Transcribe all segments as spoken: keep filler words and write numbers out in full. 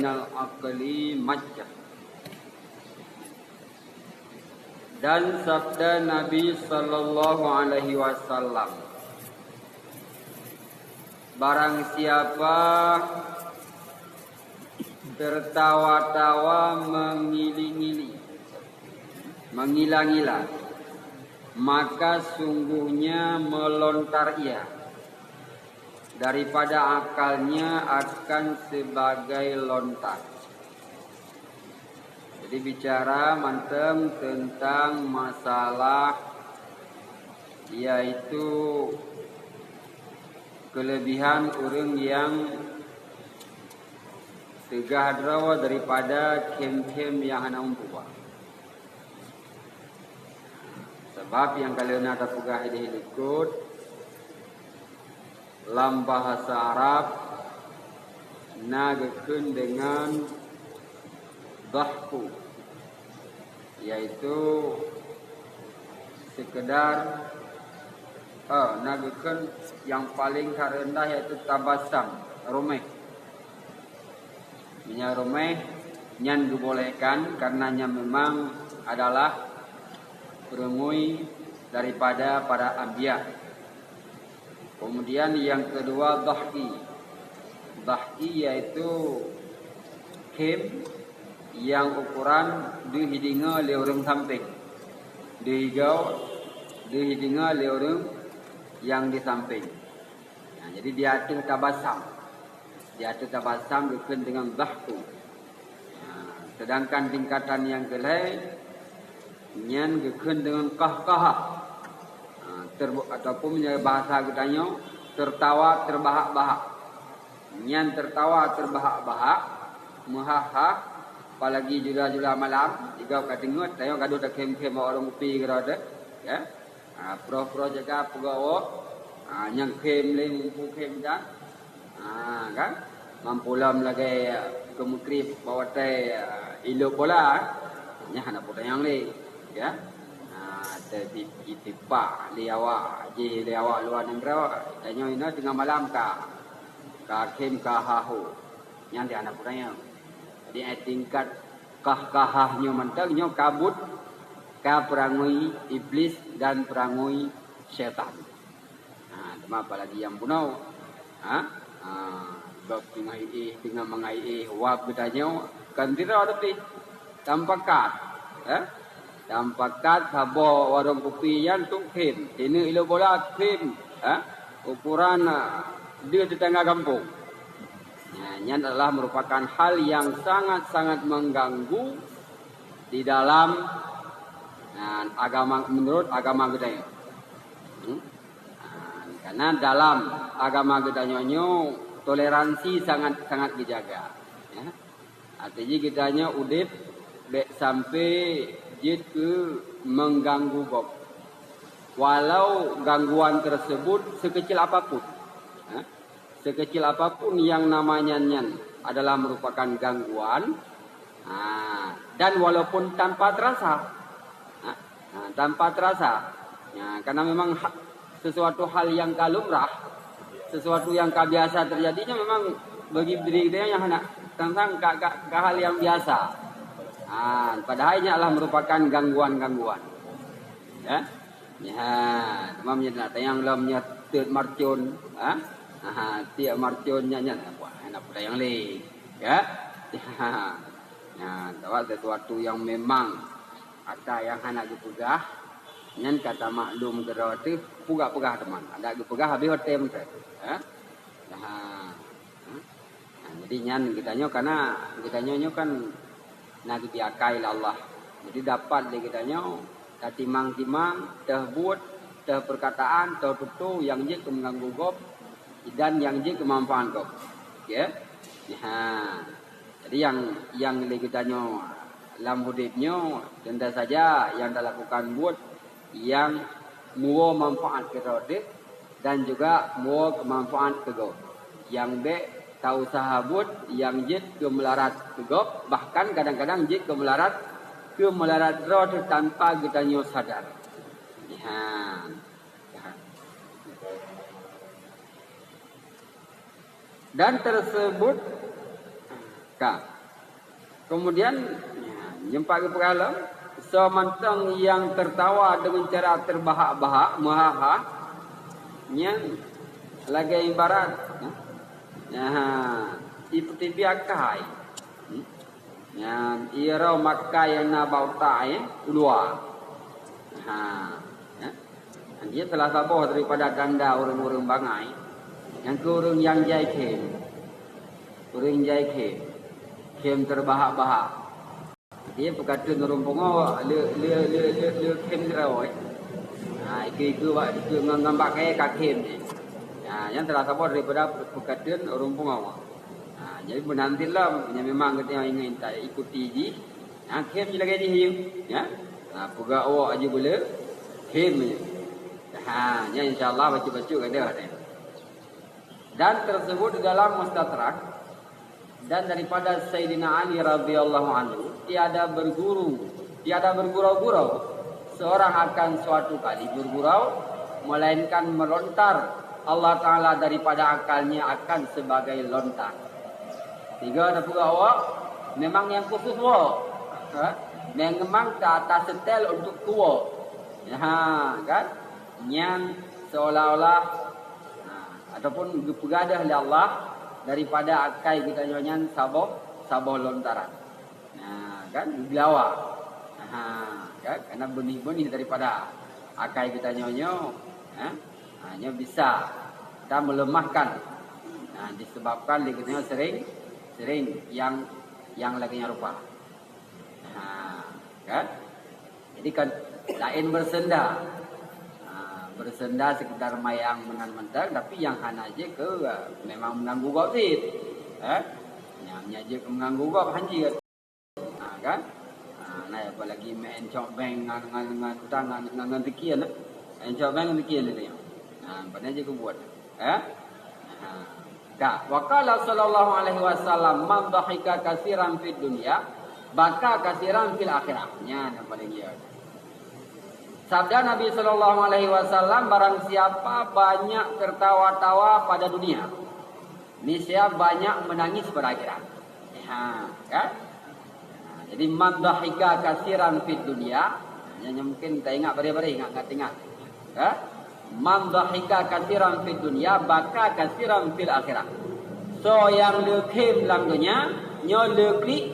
Al-aqli majjah. Dan sabda Nabi sallallahu alaihi wasallam, barang siapa tertawa-tawa mengili-ngili, mengila-ngila, maka sungguhnya melontar ia daripada akalnya akan sebagai lontar. Jadi bicara mantong tentang masalah, yaitu kelebihan ureuëng yang teugah droe daripada khem-khem nyang hana meupuba. Sabab nyang ka lheueh na tapeugah idéh likot, lam bahasa Arab na geukheun deungon dhahku, yaitu sekedar, eh, na geukheun nyang paleng ka reundah yaitu tabasam, ruméh. Meunyoe ruméh nyan geubolehkan karena nyan memang adalah peurangui daripada para anbiya. Kemudian yang kedua, dhahki. Dhahki yaitu khem yang ukuran deuh deungoe lé ureuëng sampéng. Deuh deungoe, deuh deungoe lé ureuëng nyang di sampéng. Nah, jadi di ateueh tabasam. Di ateueh tabasam geukheun deungon dhahku. Nah, sedangkan tingkatan nyang keulhée nyan geukheun deungon qahqahah. Nah, ter-, ataupun meunyoe bahasa geutanyoe, tertawa terbahak-bahak. Nyan tertawa terbahak-bahak, meuhah-hah, apalagi jula-jula malam, di gob ka teungeut, tanyoe gadoh takhem-khem bak warong kupi keudroe teuh, ya. Ha, proh-proh jaga peugah woe, ha, nyang khem lé mupu khem nyan. Ha, kan? Mampôlam lagée keu meukrib bak watée, ha, ilop bola, nyan hana peutanyong lé, ya. Ha, teubi-, itipak lé awak, jih lé awak luwa nanggroe, tanyoe inoe teungoh malam ka, ka khem ka haho. Nyan di hana peutanyong. Jadi, eh, tingkat qahqahah nyoe mantong nyoe ka buet ka peurangui iblis dan peurangui syaitan. Ha, teuma apalagi nyang bunoe. Ha? Ha, gob teungoh iéh, teungoh mangai iéh, wab geutanyoe, kan tira tapi. Tampakat, eh? Tampakat saboh warong kupi nyan tok khem, sineuk ilop bola khem, eh? Ukuran, ah, deuh teutangga gampông. Nah, nyan adalah merupakan hal yang sangat-sangat mengganggu di dalam, nah, agama, menurut agama geutanyoe. Hmm? Nah, karena dalam agama geutanyoe nyoe toleransi sangat-sangat geujaga. Ya. Arti jih geutanyoe udeb bék sampai jeuet keu mengganggu gob. Walau gangguan tersebut sekecil apapun, ha? Sekecil apapun yang namanya nyan adalah merupakan gangguan, ha, dan walaupun tanpa terasa, ha, ha, tanpa terasa, ya, karena memang ha-, sesuatu hal yang ka lumrah, sesuatu yang ka biasa terjadinya memang bagi diri kita yang hana tentang ka, ka, ka hal yang biasa. Ha, padahal ini adalah merupakan gangguan-gangguan. Ya. Ya, teuma meunyoe nak tanyong lom nyoe teut marcon, ha? Ha, tiek marcon nyan, nyan, wah, hana peutanyong lé. Ya. Ya, sebab sesuatu yang memang ata yang hana geupeugah, nyan ka tamaklum keudroe teuh peugah-peugah teuma. Adak geupeugah habéh watée meuteun. Ha? Nah, ha? Nah, jadi nyan geutanyoe kana geutanyoe nyoe kan na geubri akai lé Allah. Jadi dapat lé geutanyoe tatimang-timang, teuh buet, teuh peurkataan, teuh tutoe nyang jeuet keu meuganggu gob dan nyang jeuet keu manfaat gob. Oke? Nah, jadi nyang, nyang lé geutanyoe lam udeb nyoe, teuntée saja nyang talakukan buet nyang muwoe manfaat keudroe teuh dan juga muwoe keumanfaat keu gob. Nyang bék ta-useuha buet nyang jeuet keu meularat keu gob, bahkan kadang-kadang jeuet keu meularat, keu meularat droe teuh tanpa geutanyoe sadar. Nyan. Dan tersebut ka. Kemudian, nyan pat geupeugah lom, soe mantong nyang tertawa dengan cara terbahak-bahak, meuha-ha, nyan lagèe ibarat, nyan, ipeuteubiet akai. Hmm? Nyan, ie rô makai nyang na bak utak, eh, u luwa. Ha, ya. Dia salah saboh daripada tanda ureueng-ureueng bangai, nyang keu ureueng nyang jai khém. Ureueng jai khém. Khém teubahak-bahak. Dia peukateun ureueng pungo, le, le, le, le, le khém sidroe, eh. Ha, ikeu-ikeu bak, ikeu ngon, ngon bak kayèe ka khém jih. Ha, nyan salah saboh daripada peukateun ureueng pungo. Ha, jadi meunan cit lom, nyang memang geutanyoe ingin ta ikuti jih, ha, khém jih lagèe jih, ya. Ha, peugah awak aju beule, khém jih. Ha, nyan insya Allah bacut-bacut ka deuh deh. Dan tersebut di dalam Mustadrak dan daripada Sayyidina Ali radhiyallahu anhu, tiada berguru, tiada bergurau-gurau seorang akan suatu kali bergurau, melainkan melontar Allah Ta'ala daripada akalnya akan sebagai lontar. Tiga na peugah awak, memang nyang khusus woe. Ha? Memang ta, tasetel untuk tuwoe. Ha, kan? Nyan seolah-olah, ha, ataupun geupeugah deuh lé Allah daripada akai geutanyoe nyan saboh, saboh lontaran. Nah, kan? Geulawa. Ha, kan? Karena beunih-beunih daripada akai geutanyoe nyoe, ha? Ha, nyoe bisa dan melemahkan. Nah, disebabkan lé geutanyoe sering, sering nyang, nyang lagèe nyan rupa. Ha, kan? Jadi kan laén beusenda. Ha, beusenda sekedar mayang meunan mantong, tapi nyang hana jeuet keu, memang meuganggu gob cit. Ha? Nyang, nyang jeuet keu meuganggu gob han jeuet. Ha, kan? Ha, nah, apalagi meu'en cok bank ngan, ngan, ngan utang, ngan, ngan, ngan tikin, eh. Meu'en cok bank ngan tikin tadi. Ha, padahai jeuet keu buet. Eh? Ha. Ka, wa qala sallallahu alaihi wasallam, "Man dhahika katsiran fid dunya, baka katsiran fil akhirah." Nyan nyang paléng jeuet. Sabda Nabi sallallahu alaihi wasallam, "Barang siapa banyak tertawa-tawa pada dunia, niscaya banyak menangis pada akhirat." Ha, kan? Ha, jadi, "Man dhahika katsiran fid dunya," nyan, nyan mungkin taingat bareh-bareh, ingat, ingat, ingat. Ha? "Man dhahika katsiran fid dunya, baka katsiran fil akhirah." Soe nyang le khém lam donya, nyoe le klik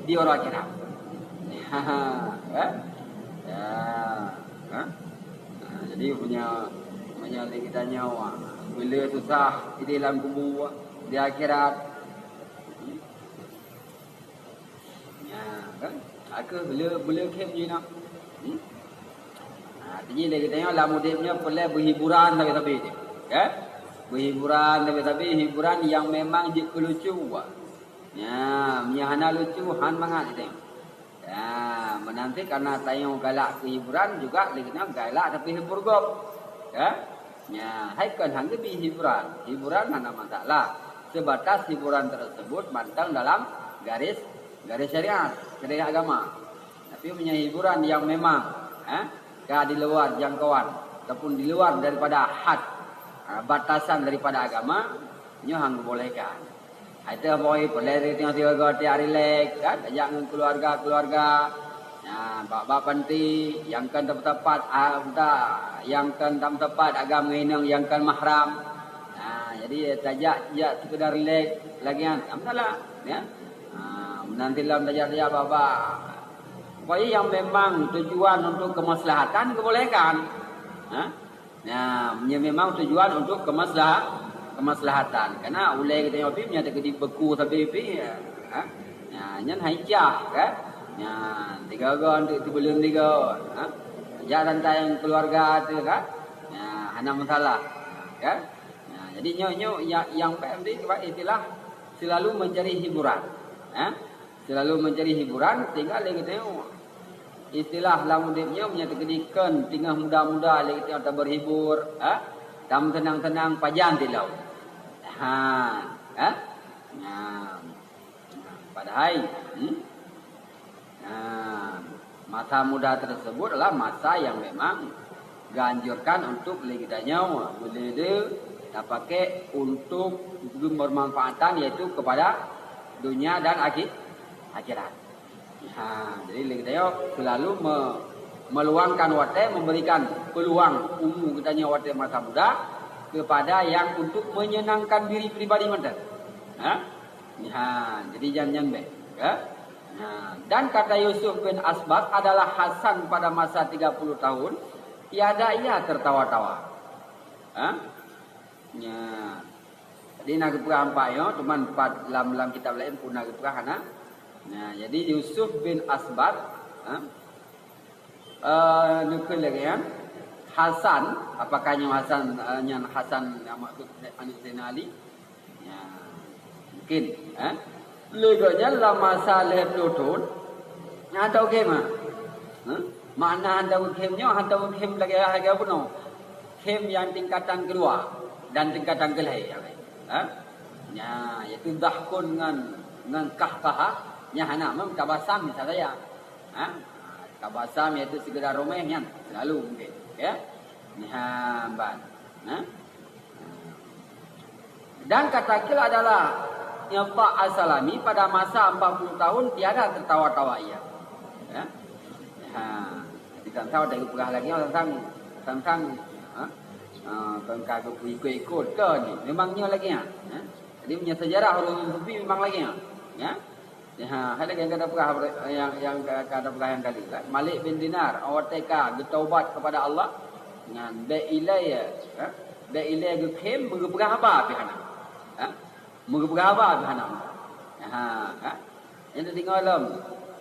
di uroe akhirat. Ha, ha, ha. Ya. Ha? Ha, jadi, punya, punya lé geutanyoe, ha, beule susah di dalam kubu, di akhirat. Nya, kan? Aku beule, beule khém jih nak. Hmm? Ha, jadi lé geutanyoe lam udép nyoe peureulèe beuhiburan sabe-sabe jih. Kan? Beuhiburan sabe-sabe, hiburan nyang memang jeuet keu lucu. Nya, meunyo hana lucu, han mangat geutanyoe. Ya, meunan cit karena tanyoe galak keu hiburan juga lé geutanyoe galak tapi hibur gob. Ya? Nya, hai kon han geubi hiburan. Hiburan hana masalah. Sebatas hiburan tersebut mantong dalam garis, garis syariat, syariat agama. Tapi meunyo hiburan nyang memang, eh, ka di luar jangkauan ataupun di luar daripada had, eh, batasan daripada agama, nyoe han geubolehkan. Hai teuh boh peureulèe teuh sigoe tiek rilek, kan? Tajak ngon keuluwarga-keuluwarga. Nah, bak-bak panti, nyang kon teumpat-teumpat, ah, nyang kon teumpat agam ngon inong nyang kon mahram. Nah, jadi tajak, jak sekedar rilek lagèe nyan, tak masalah, ya. Nah, meunan cit lom tajak-tajak bak-bak. Pokoknya yang memang tujuan untuk kemaslahatan dibolehkan. Ha? Nah, meunyo memang tujuan untuk kemaslah-, kemaslahatan. Karena ulèe geutanyoe pih meunyo teukeudi beuku sabe pih, ya, ha? Nah, nyan hai cah, kan? Nah, tiga go untuk teubeuleuen tiga, ha? Jak santai ngon keuluwarga tu, kan? Nah, hana masalah, kan? Nah, jadi nyoe, nyoe nyang, nyang bèk istilah selalu mencari hiburan, ha? Selalu mencari hiburan, sehingga lé geutanyoe istilah lam udép nyoe meunyo teukeudi kon teungoh muda-muda lé geutanyoe taberhibur, ha? Tameuseunang-seunang pajan tilom. Ha, ha? Nah, nah, padahai, hmm? Nah, masa muda tersebut adalah masa yang memang geuanjurkan untuk lé geutanyoe meulé-lé tapaké untuk bermanfaatan, yaitu kepada dunia dan akhi-, akhirat. Ha, jadi lé geutanyoe selalu me-, meluangkan watée, memberikan peluang umu geutanyoe watée masa muda kepada yang untuk menyenangkan diri pribadi mantong. Ha? Ha, jadi jan nyan beh, ya. Ha, dan kata Yusuf bin Asbat adalah Hasan pada masa tiga puluh tahun, tiada ia tertawa-tawa. Ha? Nya. Jadi na geupeugah empat nyoe, teuma empat lam, lam kitab laén pun na geupeugah hana. Nah, jadi Yusuf bin Asbat, ha? Eh, neukheun lagée nyan, Hasan, apakah nyoe Hasan, eh, nyan Hasan nyang maksud aneuk Zainal Ali? Ya, mungkin, eh? Lé gobnyan lam masa lhée ploh thon, nyan hana geukhem, ha? Makna hana geukhem nyoe, hana geukhem lagée, lagée bunoe. Khem nyang tingkatan keudua dan tingkatan keulhée, ha? Nya, yaitu dahkun ngon, ngon kahkahah, nyan hana, mem tabasam bisa saja. Ha? Tabasam yaitu sekedar roméh nyan selalu mungkin, ya. Nyan ban. Ha? Dan kata kil adalah Itta As-Salami pada masa empat puluh tahun tiada tertawa-tawa ia. Ya. Ha. Jadi sang-sang dak geupeugah lagée nyoe, sang-sang, sang-sang, ha? Ha, kon ka geupeu ikot-ikot ke ni. Memang nyoe lagée nyan. Ha? Jadi punya sejarah ureuëng sufi memang lagée nyan. Ya. Ya, hai lagée nyang ka tapeugah, nyang, nyang ka, ka tapeugah nyang kali, kan? Malik bin Dinar, watée ka geutaubat kepada Allah, nyan bék ilée, ya, ha? Bék ilée geukhem, geupeugah haba pih hana. Ha? Geupeugah haba pih hana. Ha, ha? Nyan teudeungoe lom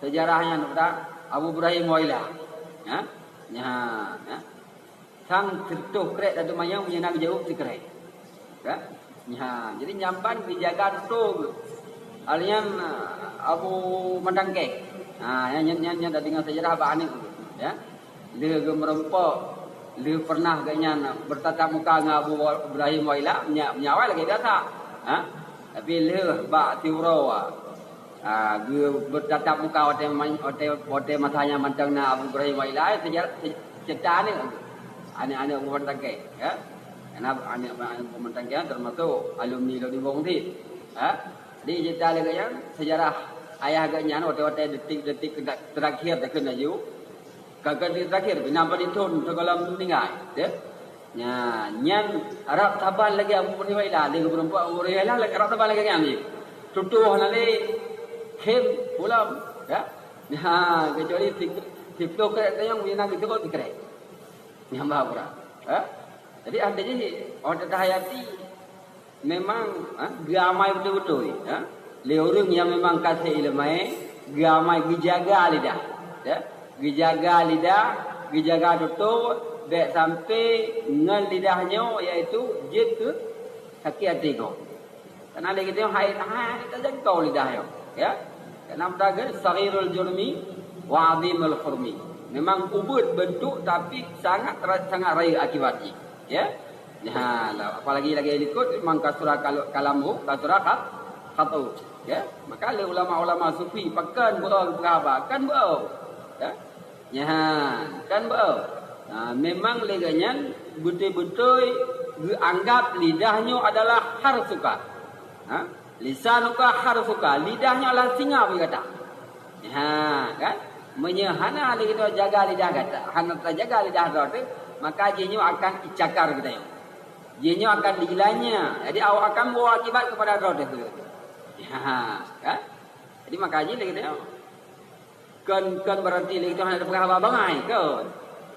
sejarah nyan, Abu Ibrahim Wailah. Ha? Ya, ha? Sang sireutoh krek Datu Manyang meunyoe na geujaweueb sikrek. Ya? Nyan, jadi nyan ban geujaga tutoe. Alian, eh, Abu Matangkeh. Ha, nyan, nyan, nyan, nyan dah deungoe sejarah bak aneuk, ya. Lheueh geumeurumpok, lheueh pernah geuh nyan bertatap muka ngon Abu Wa-, Ibrahim Wailah, nya-, nyan awai lagée biasa. Ha? Tapi lheueh bak siuroe, ah, geu-, bertatap muka watée man-, watée, watée masa nyan mantong na Abu Ibrahim Wailah, sejarah, se-, cerita aneuk, aneuk-aneuk Abu Matangkeh, ya. Karena aneuk, aneuk Abu Matangkeh termasuk alumni Lhokseumawe cit. Ha? Jadi cerita lagée nyan, sejarah ayah geuh nyan watée-watée detik-detik terakhir takheun laju. Ka, ka terakhir, binang padum thon sigohlom meuninggai, ya. Nya, nyan rab saban lagée Abu Hurairah, lé geupeureumpok Abu Hurairah, rab saban lagée nyan. Tutoe hana lé, khem pulang, ya. Nya, kecuali si, si ploh krek tanyong, nyang na geuteukot sikrek. Nyang bah pura. Ha? Jadi, artinya, orang tetap hayati, memang, ha, geuamai beutôi-beutôi, ha. Lé ureuëng nyang memang ka seuileumai, geuamai geujaga lidah, ya. Geujaga lidah, geujaga tutoe, bék sampai ngon lidah nyoe, yaitu jeuet keu sakét até gob. Karena lé geutanyoe hai, hai tajangkau lidah nyoe, ya. Karena meudagai saghirul jurmi wa azimul hurmi. Memang ubeut bentuk, tapi sangat, sangat rayeuk akibat jih, ya. Ha, la-, apalagi lagée likot, "Man kasura kalu-, kalamuhu, kasura khat-, khatu." Ya, maka lé ulama-ulama sufi pakon beu-, beuhaba, kan beu. Ya. Nyan, kan beu. Ha, memang lé geuh nyan beutôi-beutôi geuanggap lidah nyoe adalah harsuka. Ha? Lisanuka harsuka, lidah nyoe adalah singa bagi gata. Ha, kan? Meunyoe hana lé geutanyoe jaga lidah gata, hana tajaga lidah droe teuh, maka jih nyoe akan icakar geutanyoe. Jih nyoe akan dilanya. Jadi, awak akan bawa akibat kepada droe teuh. Ha, kan? Jadi, maka jih lé geutanyoe kon, kon berarti lé geutanyoe hana tapeugah haba bangai, kon.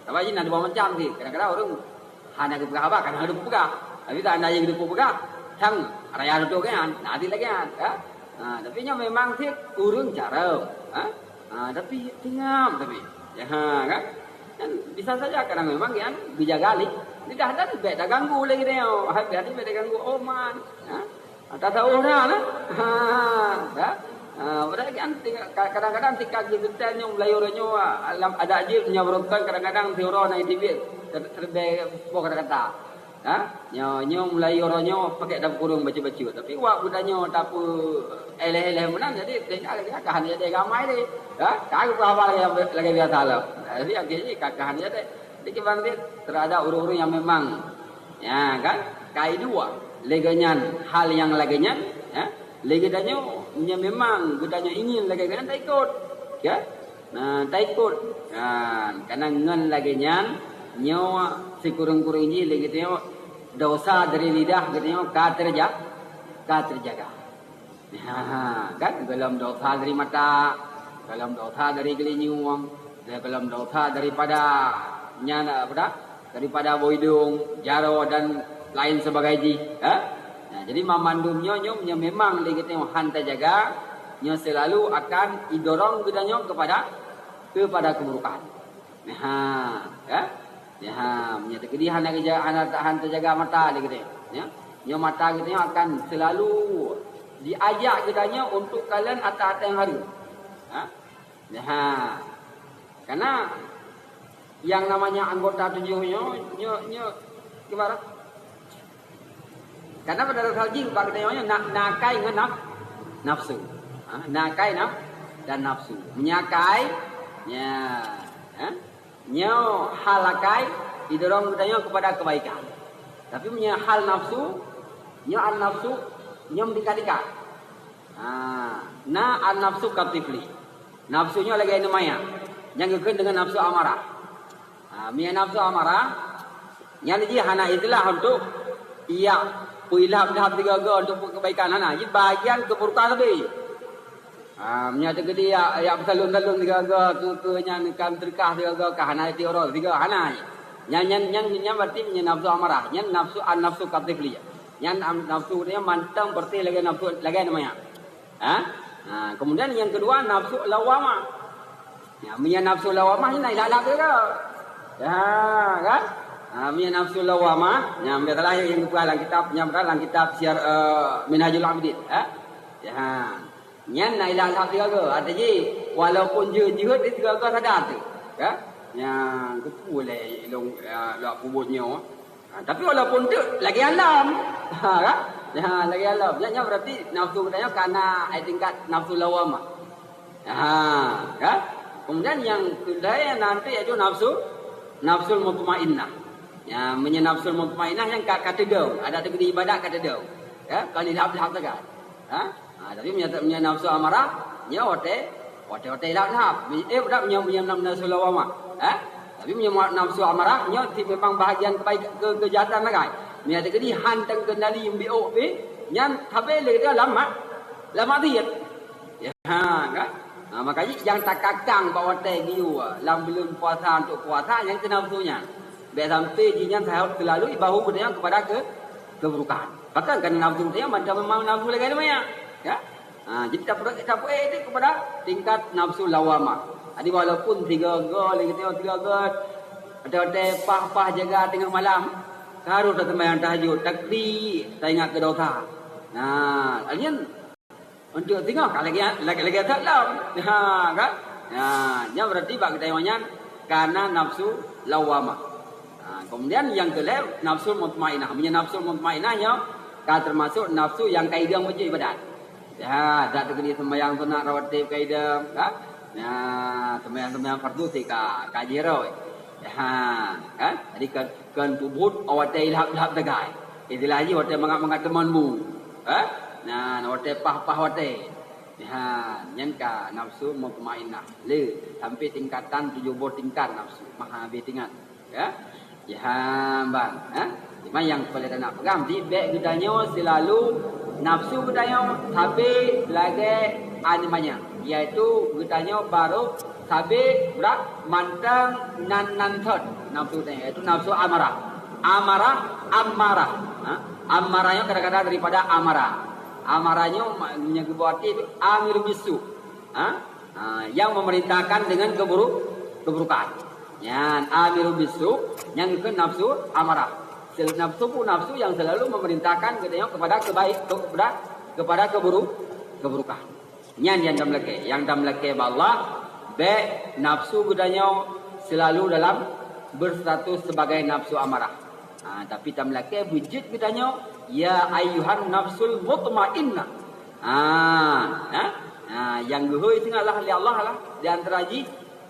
Sabab jih na dua macam sih. Kadang-kadang ureuëng hana geupeugah haba, kan hana geupeugah. Tapi tak hana jih geupeugah, sang raya tutoe kan, na lagée nyan, ya. Ha, tapi nyoe memang cit ureuëng carông, ha? Ha, tapi tingam tapi. Ya, ha, kan? Kan bisa saja kadang memang kan dijaga lé lidah dan bék taganggu lé geutanyoe. Ha, bék, bék taganggu, oh, man. Ha? Ata tahu dah, nah. Ha, ya. Ha, padahal kan tinggal, ka-, kadang-kadang tingkat geutanyoe Melayu uroe nyoe, alam adat jih nyoe beurukon kadang-kadang siuroe na iteubiet ter-, teurbée boh kata-kata. Ha? Nyoe, nyoe mulai uroe nyoe pakai dap kurung bacut-bacut. Tapi wak geutanyoe tapeu éléh-éléh meunan, jadi teuka lagée ka hana jadi ramai deh. Ha? Ka geupeugah haba lagée, lagée biasa lom. Jadi akhé jih ka, ka hana jadi. Jadi kiban terhadap ureuëng-ureuëng nyang memang, ya kan? Ka i dua. Lagée nyan, hal nyang lagée nyan, ya. Lé geutanyoe, nyang memang geutanyoe ingin lagée nyan taikot. Ya? Nah, taikot. Nah, karena ngon lagée nyan, nyoe sikureueng-kureueng jih lé geutanyoe dosa dari lidah geutanyoe ka terja-, ka terjaga. Ha, kan? Golom dosa dari mata, golom dosa dari geulinyueng, golom dosa daripada nyan, apa dah? Daripada boh idong, jaroe dan lain sebagainya jih, ha? Nah, jadi mamandum nyoe, nyoe, nyoe memang lé geutanyoe han tajaga, nyoe selalu akan idorong geutanyoe kepada, kepada keburukan. Nah, ya. Ya, meunyoe teukeudi hana geuja-, hana ta-, han tajaga mata lé geutanyoe, ya. Nyoe mata geutanyoe akan selalu diajak geutanyoe untuk kalon ata-ata nyang hareuem. Ha? Nah, karena yang namanya anggota tujuh nyoe, nyoe, nyoe, ibarat. Karena pada dasar jih bak geutanyoe nyoe na, na akai ngon naf, nafsu. Ha, na akai naf, dan nafsu. Meunyoe akai, ya, ha? Nyoe hal akai didorong geutanyoe kepada kebaikan. Tapi meunyoe hal nafsu, nyoe an-nafsu, nyoe meutingkat-tingkat. Ha, na an-nafsu katifli. Nafsu nyoe lagée aneuk manyak, nyang geukheun deungon nafsu amarah. Ha, meunyoe nafsu amarah, nyan jih hana istilah untuk ijak peuilham-ilham sigoe-goe untuk kebaikan, hana. Jih bagian keburukan sabe. Ha, meunyoe teukeudi ijak, ijak peusalon-salon sigoe-goe, keu-, keu nyan ka meuteurikah sigoe-goe, ka hana ati uroe sigoe, hana. Nyan, nyan, nyan, nyan berarti meunyoe nafsu amarah, nyan nafsu an-nafsu katifli. Nyan am-, nafsu nyan mantong persis lagée nafsu, lagée aneuk manyak. Ha? Ha, kemudian yang kedua, nafsu lawamah. Ya, meunyoe nafsu lawamah ni na ilham-ilham sigoe. Ya, kan? Ha, meunyoe nafsu lawamah, nyan biasalah nyang geupeugah lam kitab, nyang geupeugah lam kitab Syiar, eh, Minhajul Abidin, ha? Ya. Nyan na ilham-ilham sigoe-goe. Arti jih, walaupun jeuet-jeuet, di sigoe-goe sadar tu. Ya? Nyang keupeue lé ilong, eh, lak peubuet nyoe. Ha, tapi walaupun tu lagée alam. Ha, kan? Ha, lagée alam. Nyan, nyan berarti nafsu geutanyoe kana ai tingkat nafsu lawamah. Ha, kan? Kemudian yang kedua nanti yaitu nafsu, nafsul mutmainnah. Ya, meunyoe nafsul mutmainnah nyang ka, ka teudong, adak teukeudi ibadat ka teudong. Ya, kon ilham-ilham sagai. Ha? Ha, tapi meunyoe, meunyoe nafsu amarah, nyoe watée, watée-watée ilham-ilham. Eh, udah meunyoe, meunyoe nafsu lawamah. Ha? Tapi meunyoe nafsu amarah, nyoe ti memang bahagian kebaik-, ke-, kejahatan sagai. Meunyoe teukeudi han teukeundali biôk pih, nyan sabe lé dia lam mak-, lam maksiat. Ya, ha, kan? Ha, makajih nyang takakang bak watée geuyue lam buleuen puasa untuk puasa nyang keu nafsu nyan. Bék sampai jih nyan selalu ibahu geutanyoe kepada ke-, keburukan. Bahkan kan nafsu geutanyoe mantong memang nafsu lagée nyan. Ya? Ha, jadi tapeuék, tapeuék itu kepada tingkat nafsu lawamah. Jadi walaupun tiga go, lagi tengok tiga go, ada-ada pah-pah jaga tengah malam, harus dah sembahyang tahajud, tapi taingat ke dosa. Nah, lagian untuk tengok kan lagi, lagi, lagi tak lom. Ha, kan? Ha, nyan berarti bak geutanyoe nyan karena nafsu lawamah. Ha, kemudian yang kelima, nafsu mutmainnah. Meunyoe nafsu mutmainnah nyoe ka termasuk nafsu yang ka idong bacut ibadat. Ya, dak teukeudi sembahyang sunat rawatib ka idong, kan? Ya, sembahyang-sembahyang fardu sih ka, ka jih rhoi. Ya, kan? Jadi kan, kan peubuet watée ilham-ilham sagai. Istilah jih watée mangat-mangat teumon bu. Ha? Nah, watée pah-pah watée. Ya, nyan ka nafsu mutmainnah. Le, sampai tingkatan tujoh boh tingkat nafsu. Maha habéh tingkat. Ya. Ya, ban. Ha? Cuma nyang paléng tanak peugah, di bék geutanyoe selalu nafsu geutanyoe sabe lagée aneuk manyak. Yaitu geutanyoe barô sabe brat mantong nan, nan thot nafsu geutanyoe, yaitu nafsu amarah. Amarah, ammarah. Ha? Ammarah nyoe kadang-kadang daripada amarah. Amarah nyoe ma-, nyang geuboh arti tu amir bisu. Ha? Ha, yang memerintahkan dengan keburu-, keburukan. Nyan amiru bisu, nyang keu nafsu amarah. Sel-, nafsu pun nafsu yang selalu memerintahkan geutanyoe kepada kebaik, kepada, kepada keburu-, keburukan. Nyan yang tameulakée, yang tameulakée bak Allah, bék nafsu geutanyoe selalu dalam berstatus sebagai nafsu amarah. Ha, tapi tameulakée beujeuet geutanyoe, "Ya ayyuhan nafsul mutmainnah." Ha, ha, ha, nyang geuhôi singoh lah lé Allah lah, di antara jih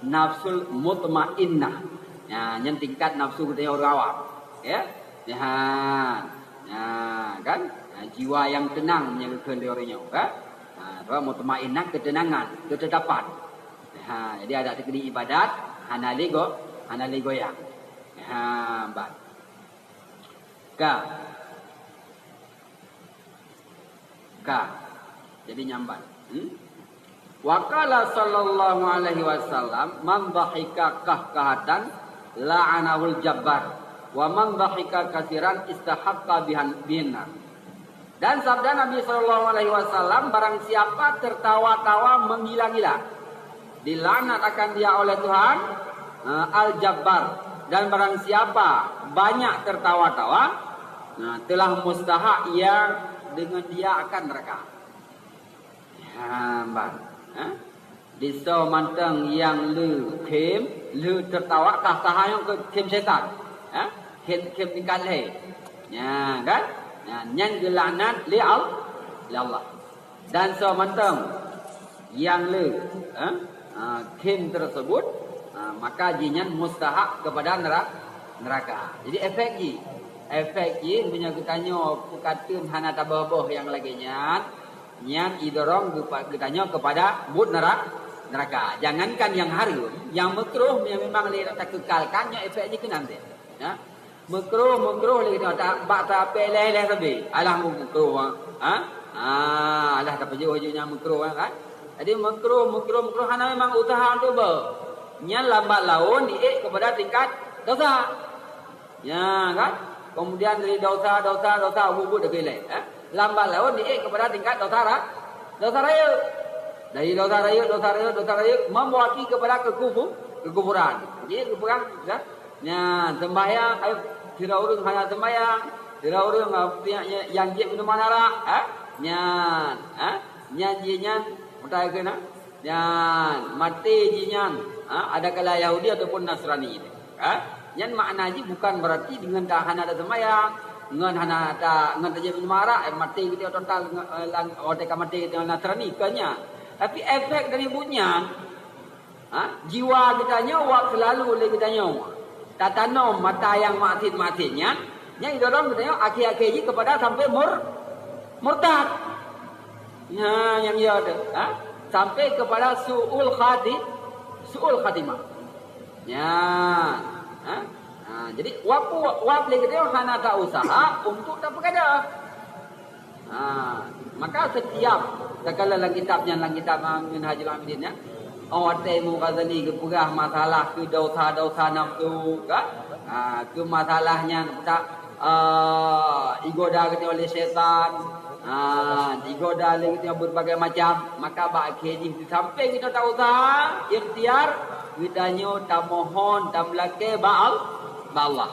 nafsul mutmainnah. Ha, nyan tingkat nafsu geutanyoe ureuëng awam. Ya. Ha, ha, kan? Ha, jiwa yang tenang nyang geukheun lé ureuëng nyoe, kan? Ha, sebab mutmainnah ketenangan, ketetapan. Ha, jadi adak teukeudi ibadat, hana lé go-, hana lé goyang. Ha, ban. Ka. Ka. Jadi nyan ban. Hmm? Wa qala sallallahu alaihi wasallam, "Man dhahika qahqahatan la'anahul jabbar, wa man dhahika katsiran istahaqqa bihan, bihin nar." Dan sabda Nabi sallallahu alaihi wasallam, "Barang siapa tertawa-tawa menggila-gila, dilaknat akan dia oleh Tuhan, eh, Al-Jabbar. Dan barang siapa banyak tertawa-tawa, nah, telah mustahak ia, dengan dia akan neraka." Ha, ban. Ha? Disoe mantong nyang le khém, le tertawa, kah-kah nyoe keu khém syaitan. Ha? Khém, khém tingkat lhèe. Nya, kan? Nya, nyan geulaknat lé Al-, lé Allah. Dan soe mantong nyang le, ha? Ha, khém tersebut, ha, maka jih nyan mustahak kepada nera-, neraka. Jadi efek jih, efek jih meunyoe geutanyoe peukateun hana taböh-böh nyang lagèe nyan, nyan idorong geupa-, geutanyoe kepada buet nera-, neraka. Jangankan nyang hareuem, nyang meukruh nyang memang lé takeukalkan, nyoe efek jih keunan teuh. Ya. Meukruh, meukruh lé geutanyoe ta-, bak tapék lhèe-lhèe sabé. Alah meukruh, ha? Ha? Ah, alah tapajoh jih nyang meukruh, kan? Jadi meukruh, meukruh, meukruh hana memang useuha untuk beu. Nyan lambat laun diék kepada tingkat dosa. Ya, kan? Kemudian dari dosa, dosa, dosa, ubit-ubit lagèe ilèe, eh? Lambat laun diék kepada tingkat dosa ra-, dosa rayeuk. Dari dosa rayeuk, dosa rayeuk, dosa rayeuk, membawa kepada kekufu-, kekufuran. Jadi, kekufuran, ya? Nyan, sembahyang, ayo, sidroe ureueng hana sembahyang, sidroe ureueng, ah, nyang, nyang jép minuman arak, eh? Nyan, eh? Nyan jih nyan, utai keunan. Nyan, maté jih nyan, ha, adakala Yahudi ataupun Nasrani. Ha? Nyan makna jih bukan berarti deungon ta-, hana taseumbahyang, ngon hana ta-, ngon tajép minuman arak, eh, maté geutanyoe total, eh, lang-, watèe ka maté geutanyoe Nasrani, kon nyan. Tapi efek dari buet nyan, ha, jiwa geutanyoe wab seulalu lé geutanyoe. Tatanom mata nyang maksiat-maksiat nyan, nyan idorong geutanyoe akhé-akhé jih kepada sampai mur-, murtad. Nah, nyang ya tu, ha? Sampai kepada su'ul khati-, su'ul khatimah. Ya, ha? Ha, jadi wab, wab lé geutanyoe hana ta-useuha untuk tapeugada. Ha, maka setiap, takala lam kitab nyan, lam kitab Minhajul Abidin nyan, oh, watèe Imam Ghazali geupeugah masalah keu dosa-dosa nafsu, kan? Ha, keu masalah nyan, tak, ah, igoda geutanyoe lé syaitan, ah, igoda lé geutanyoe berbagai macam, maka bak akhé jih, di samping geutanyoe ta-useuha ikhtiar, geutanyoe tamohon, tameulakèe bak Al-, bak Allah.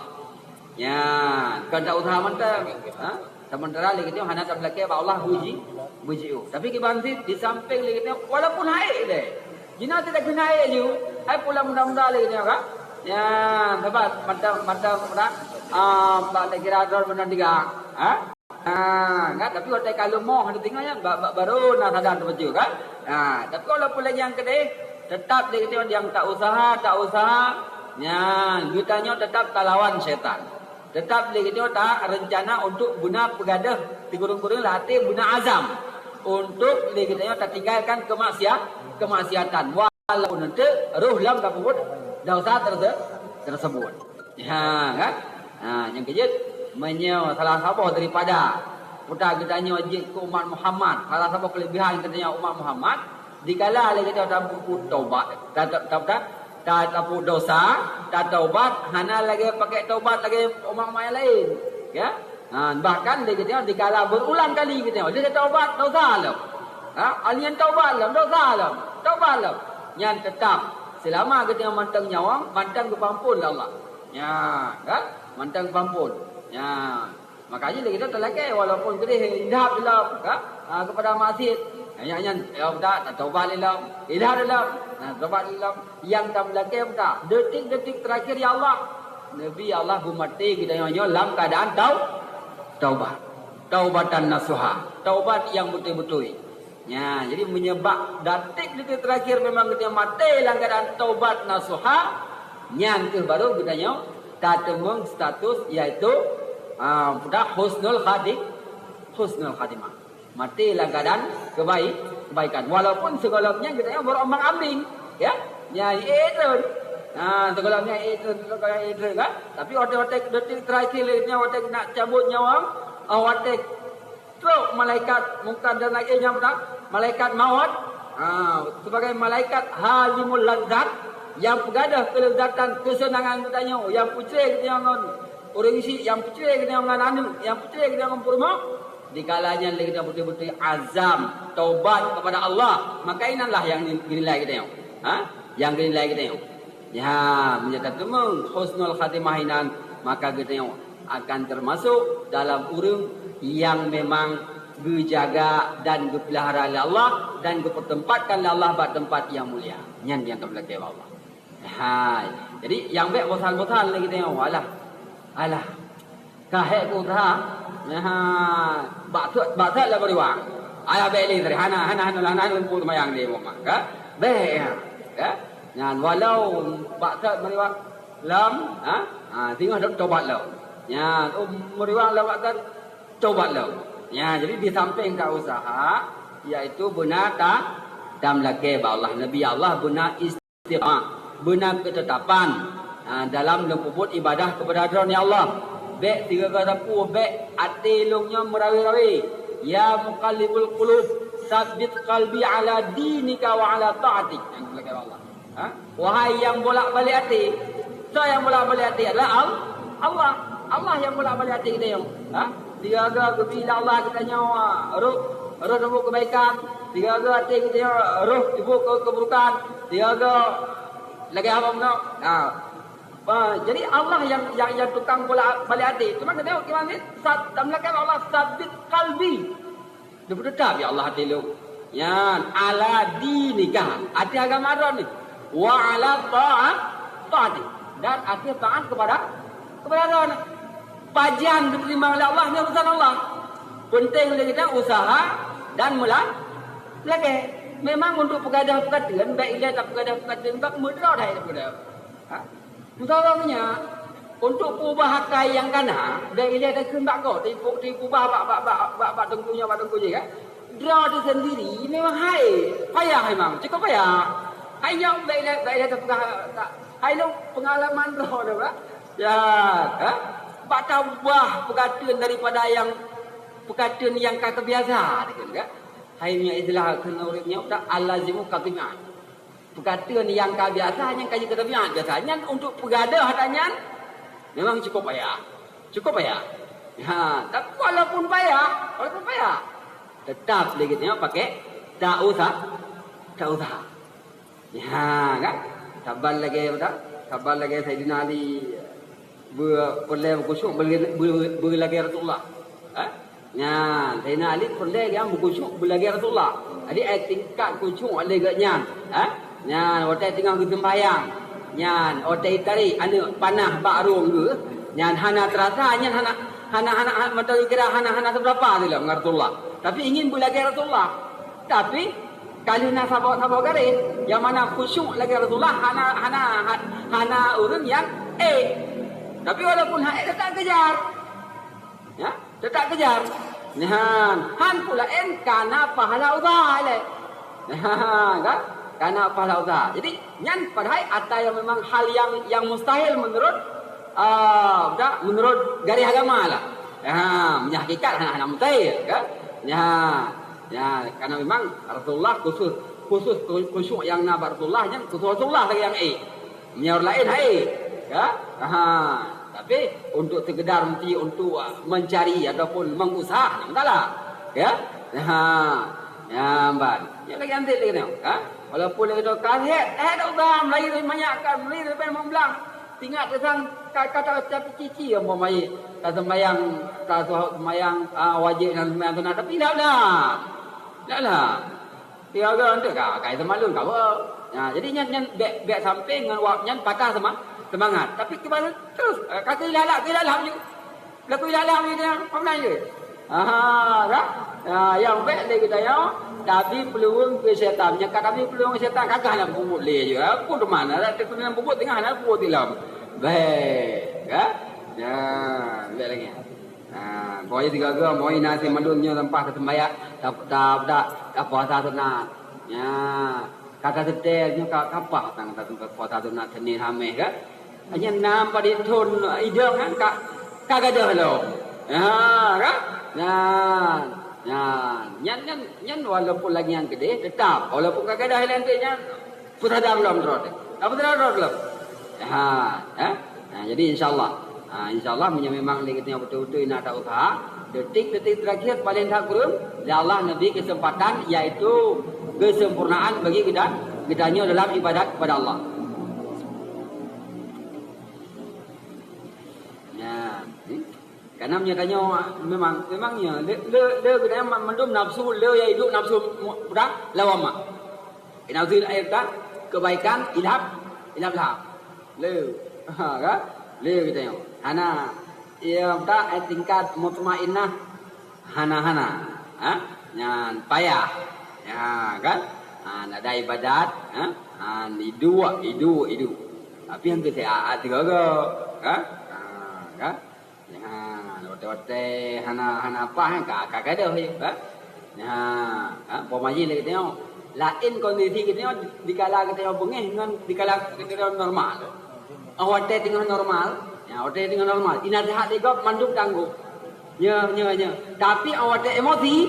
Nyan, kon ta-useuha mantong, ha? Sementara lé geutanyoe hana tameulakèe bak Allah beuji-, beujiôh. Tapi kiban cit, di samping lé geutanyoe, walaupun hana ék lé, jihnyan tidak keuneuk ék ju, hai pula muda-muda lé geutanyoe, kan? Nyan, sabab mantong, mantong, mantong, ah, bak lé kira droe mantong tiga, ha? Ha, kan? Tapi watèe ka leumoh, ada tinggal nyan, ba-, ba-, baru na sadar teupeujeuet, kan? Ha, tapi walaupun lagèe nyan keudéh, tetap lé geutanyoe nyang ta-useuha, ta-useuha, nyan, geutanyoe tetap talawan syaitan. Tetap lé geutanyoe ta-, rencana untuk beuna peugadôh, sikureueng-kureueng lam até beuna azam untuk lé geutanyoe tatinggalkan keumaksiat-, keumaksiatan. Walaupun eunteuk roh lom tapeubuet desya terse-, tersebut. Ha, kan? Ha, nyang keujeuet, meunyoe salah saboh daripada peue geutanyoe jeuet keu umat Muhammad, salah saboh keulebihan geutanyoe umat Muhammad, dikala lé geutanyoe tapeubuet taubat, ta-, ta-, ta-, ta-, ta-, tapeubuet desya, tataubat, hana lagèe pakèk taubat lagèe umat-umat nyang laén. Ya? Ha, bahkan lé geutanyoe dikala berulang kali geutanyoe, lé taubat, desya lom. Ha, alien taubat lom, desya lom, taubat lom. Nyan teutap, seulama geutanyoe mantong nyawöng, mantong geupeuampôn lé Allah. Nyan, kan? Mantong geupeuampôn. Nyan. Makajih lé geutanyoe talakèe, walaupun keudéh idhab lom, kan? Ha, keupada maksiet. Nyan, nyan, ya, udah, tataubat lé lom. Idhab lé lom. Nah, taubat lé lom. Nyang tameulakèe meuta, detik-detik terakhir, ya Allah, neubi, ya Allah, beumaté geutanyoe nyoe lam keuadaan tau-, taubat. Taubatan nasuha, taubat nyang beutôi-beutôi. Nya, jadi meunyoe bak detik-detik terakhir memang geutanyoe maté lam keuadaan taubat nasuha, nyan keuh baru geutanyoe tateumeung status, yaitu, ah, dah husnul khati-, husnul khatimah. Maté lam keuadaan kebai-, kebaikan. Walaupun sigohlom nyan geutanyoe beureumbang-ambing. Ya, nyan ék treun. Ha, sigohlom nyan ék treun, sigohlom nyan ék treun kan. Tapi watèe-watèe detik terakhir lé nyan, watèe nak cabot nyawa, ah, watèe trok malaikat Mungkar dan Nakir nyang peurang, malaikat maut, ha, sebagai malaikat hazimul ladzat, nyang peugadôh keuleuzatan, keuseunangan geutanyoe, nyang peucré geutanyoe ngon ureueng syiek, nyang peucré geutanyoe ngon aneuk, nyang peucré geutanyoe ngon peurumoh, dikala nyan lé geutanyoe beutôi-beutôi azam, tobat kepada Allah, maka inanlah nyang geunilai geutanyoe. Ha? Nyang geunilai geutanyoe. Ya, meunyoe tateumeung husnul khatimah inan, maka geutanyoe akan teumasok dalam ureueng nyang memang geujaga dan geupeulihara lé Allah dan geupeuteumpatkan lé Allah bak teumpat nyang mulia. Nyan nyang tameulakée bak Allah. Hai. Jadi, nyang bék bosan-bosan lé geutanyoe. Alah. Alah. Ka hék keu useuha. Nyan, bak that, bak that lam riwang. Alah bék lé tadi. Hana, hana, hana, hana, hana leumput seumayang di rumah. Ka? Bék, ya. Ka? Nyan, walau bak that meuriwang lom, ha? Ha, singoh tobat lom. Nyan, oh, meuriwang lom bak that, tobat lom. Nyan, jadi di samping ka useuha, yaitu beuna ta, tameulakée bak Allah. Nabi Allah beuna istiqamah, beuna keutetapan, ha, dalam neupeubuet ibadah kepada Droe, ya Allah. Bék sigaga sapeue, bék até lôn nyoe meurawe-rawe. Ya muqallibul qulub, tsabbit qalbi ala dinika wa ala ta'atik. Nyan tameulakée bak Allah. Ha? Wahai nyang bolak-balik até. Soe nyang bolak-balik até adalah Al-, Allah. Allah nyang bolak-balik até geutanyoe. Ha? Sigaga geubri lé Allah geutanyoe, ha, roh, roh teubuet keubaikan. Sigaga até geutanyoe, roh teubuet ke-, keuburukan. Sigaga lagée haba meunoe. Ha. Ha, jadi Allah nyang, nyang, nyang tukang bolak-balik até. Cuma geutanyoe kiban sat-, tameulakée Allah, tsabbit qalbi. Neupeuteutap, ya Allah, até lôn. Nyan, ala dinika, até agama Droe nyoe. Wa ala ta'at, ta'ati. Dan até taat kepada, kepada Droe nyoe. Pajan geuteurimong lé Allah, nyoe urusan Allah. Peunteng lé geutanyoe useuha dan meula-, meulakée. Memang untuk peugadôh peukateuen, bék ilée tapeugadôh peukateuen, bak meudroe that tapeugadôh. Ha? Meusaboh nyan, untuk peubah akai nyang ka na, bék ilée takheun bak gob, tipu, tipu bah bak, bak, bak, bak, bak teungku nyoe, bak teungku jih, kan? Droe teuh sendiri memang hai, payah memang, cukup payah. Hai nyoe bék ilée, bék ilée tapeugah, tak, hai lôn peungalaman droe tu, kan? Ya, kan? Bak tabah peukateuen daripada nyang, peukateuen nyang ka teubiasa, dikheun, kan? Hai nyoe istilah keuneuk ureuëng nyoe, tak, al-lazimu katimah. Peukateuen nyang ka biasa, nyang ka jeuet keu tabiat biasa. Nyan untuk peugadôh ata nyan memang cukup payah. Cukup payah. Ha, tapi walaupun payah, walaupun payah, tetap lé geutanyoe pakai tak usah, tak usah. Ha, kan? Saban lagée apa dah? Saban lagée Saidina Ali. Beu-, peureulée beukusyuk beu-, beu-, beu lagée Rasulullah. Ha? Nyan, Saidina Ali peureulée nyang beukusyuk beu lagée Rasulullah. Jadi, ai tingkat kusyuk lé geuh nyan. Ha? Nyan, watée teungoh geuseumbahyang. Nyan, watée tarek aneuk panah bak rhueng geuh. Nyan, hana teurasa, nyan hana, hana, hana, hana, mata kira hana, hana seberapa tu lah ngon Rasulullah. Tapi ingin beu lagée Rasulullah. Tapi, ka lheueh na saboh-saboh garéh, nyang mana khusyuk lagée Rasulullah hana, hana, hana ureuëng nyang ék. Tapi walaupun han ék, teutap kejar. Ya, teutap kejar. Nyan, han pula en kana pahala usaha lé. Nyan, kan? Kana pahala usaha. Jadi, nyan padahai ata nyang memang hal nyang, nyang mustahil menurut, ah, dak, menurut garéh agama lah. Ha, meunyo hakikat hana, hana mustahil, kan? Nyan. Ya, karena memang Rasulullah khusus, khusus khusyuk nyang na bak Rasulullah nyan khusus Rasulullah sagai nyang ék. Meunyo ureuëng laén hai, ya. Ha, tapi untuk sekedar meusti untuk, ah, mencari ataupun mengusah, nyan salah. Ya. Ha. Ya, ban. Nyan lagée antet lagée nyoe, ha? Walaupun lagée nyoe ka hék, hék dak usah, meulayeue manyak kan, meulayeue leubeh limong blang. Ingat teusan ka, ka ta-, tapi cici umpama ta sembahyang, ta sembahyang, ah, wajéb dan sembahyang sunat, tapi indak lah. Indak lah. Tiga-tiga ka, ka seumalon ka apa? Nah, jadi nyan, nyan bék, bék sampai ngon wak nyan patah sema-, semangat. Tapi keubalon terus, eh, ka keuilah-ilah, keuilah-ilah laju. Laku ilalak ni dia, apa menang je? Aha, kan? Ha, yang baik lagi daya, tapi peluang ke syaitan. Nyaka tapi peluang ke syaitan, kagah nak puput le je. Aku teman, ada tu kena puput tengah, nak puput tilam. Baik, kan? Ya, baik lagi. Ha, kau aja tiga-tiga, mau nasi mandun nyo sampah ke sembayak, tak, tak, tak, tak puasa sunat. Ya. Ka seutôt nyoe ka kapah tang tatu ka kuasa tu nak seuneh hameh kan. Hanya nam pada thon idong kan ka ka gadoh lom. Ha kan? Nyan. Nyan, nyan, nyan walaupun lagi nyang keudeh tetap walaupun ka gadoh lom tu nyan peusadar lom droe. Ka peusadar lom. Ha, ha. Nah, jadi insyaallah. Ha, insyaallah meunyoe memang lé geutanyoe beutôi-beutôi na ta usaha, detik-detik terakhir paling that kureueng, ya Allah neubri kesempatan yaitu kesempurnaan bagi geuda- geutanyoe dalam ibadat kepada Allah. Ya, hmm? Karena meunyoe tanyoe memang memang ya le le le geutanyoe mandum nafsu le ya hidup nafsu mu- budak lawama. Nafsu ayat kebaikan ilham ilham ilham. Le. Ha kan? Le geutanyoe. Hana ya tak eh, tingkat mutmainnah hana-hana. Ha? Nyan payah. Ya kan? Ha, ada ibadat, ha? Ha, idup, idup, idup. Tapi yang tu saya tiga go. Ha? Ha, kan? Ya, watèe-watèe hana hana paih ka ka gadoh ya. Ha? Ya, ha, umpama jih lé geutanyoe. Laén kondisi geutanyoe dikala geutanyoe beungéh ngon dikala geutanyoe normal. Oh, watèe teungoh normal, ya, watèe teungoh normal. Ina sehat di gob mandum tangguh. Ya, ya, ya. Tapi oh, watèe emosi,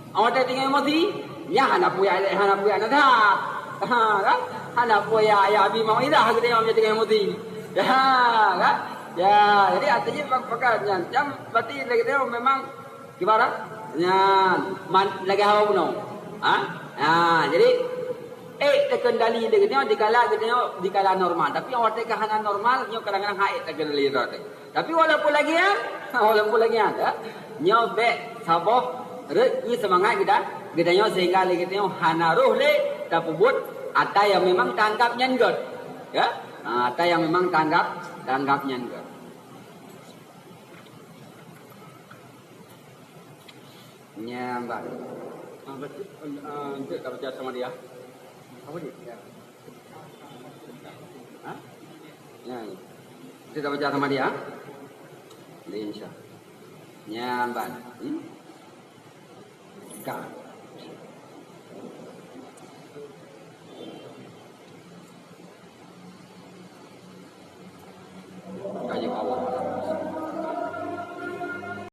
oh, watèe teungoh emosi, ya hana puyak hana puyak na sehat. Ha, kan? Hana puyak ya abi mau idah geutanyoe teungoh emosi. Ya, kan? Ya, jadi artinya bak- bakal nyan. Jam berarti lagi tengok memang kibarat nyan man lagi hawa bunoe. Ha? Ha, jadi eh terkendali lagi tengok dikala geutanyoe dikala normal. Tapi awak teka hana normal, nyoe kadang-kadang haid terkendali droe. Tapi walaupun lagi nyan, walaupun lagi nyan, ya, nyoe bèk saboh rot nyoe semangat geutanyoe sehingga lagi tengok hana roh lé tapeubuet ata yang memang tanggap nyan gèt. Ya? Ha, ata yang memang tanggap tanggap nyan gèt. Nyan ban. Ah, betul. Ah, untuk tak baca sama dia. Apa dia? Ha? Nyan. Untuk tak baca sama dia. Insya. Nyan ban. Hmm? Ka.